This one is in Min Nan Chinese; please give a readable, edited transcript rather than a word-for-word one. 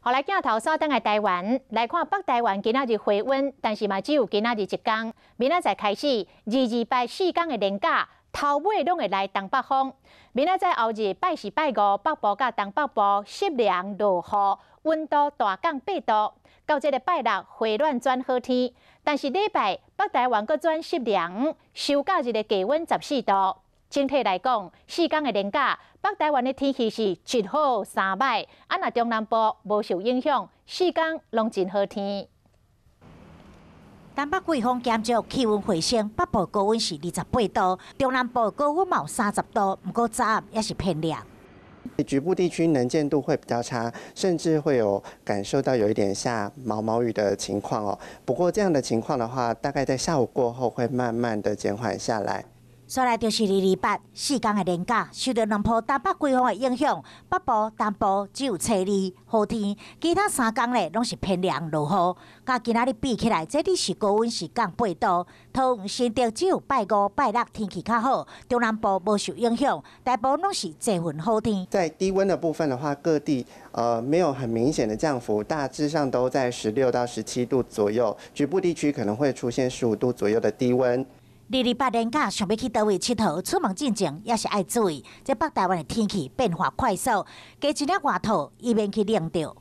予來鏡頭掃轉來台灣，來看北台灣今仔日回溫，但是嘛只有今仔日一工。明仔載開始，二二拜四工的連假，頭尾攏會來東北風。明仔載後日拜四拜五，北部佮東北部濕涼落雨，溫度大降8度。到這个拜六回暖轉好天，但是禮拜北台灣閣轉濕涼，收假日的低溫14度。整體來講，四工的連假，北台灣的天氣是一好三䆀，啊，若中南部無受影響，四工攏真好天。東北季風減弱，氣溫回升，北部高溫是28度，中南部高溫嘛有30度，毋過早暗猶是偏涼。局部地區能見度會比較差，甚至會有感受到有一點下毛毛雨的情況哦。不過這樣的情況的話，大概在下午過後會慢慢的減緩下來。煞來就是二二八四工的連假，受著兩波東北季風的影響，北部、東部只有初二好天，其他三工咧攏是偏涼落雨。佮今仔日比起來，這日是高溫是降八度。桃園新竹只有拜五、拜六天氣較好，中南部無受影響，大部分攏是濟雲好天。在低溫的部分的話，各地沒有很明顯的降幅，大致上都在16到17度左右，局部地區可能會出現15度左右的低溫。二二八連假想欲去佗位𨑨迌，出門進前猶是愛注意。這北台灣的天氣變化快速，加一領外套，以免去冷著。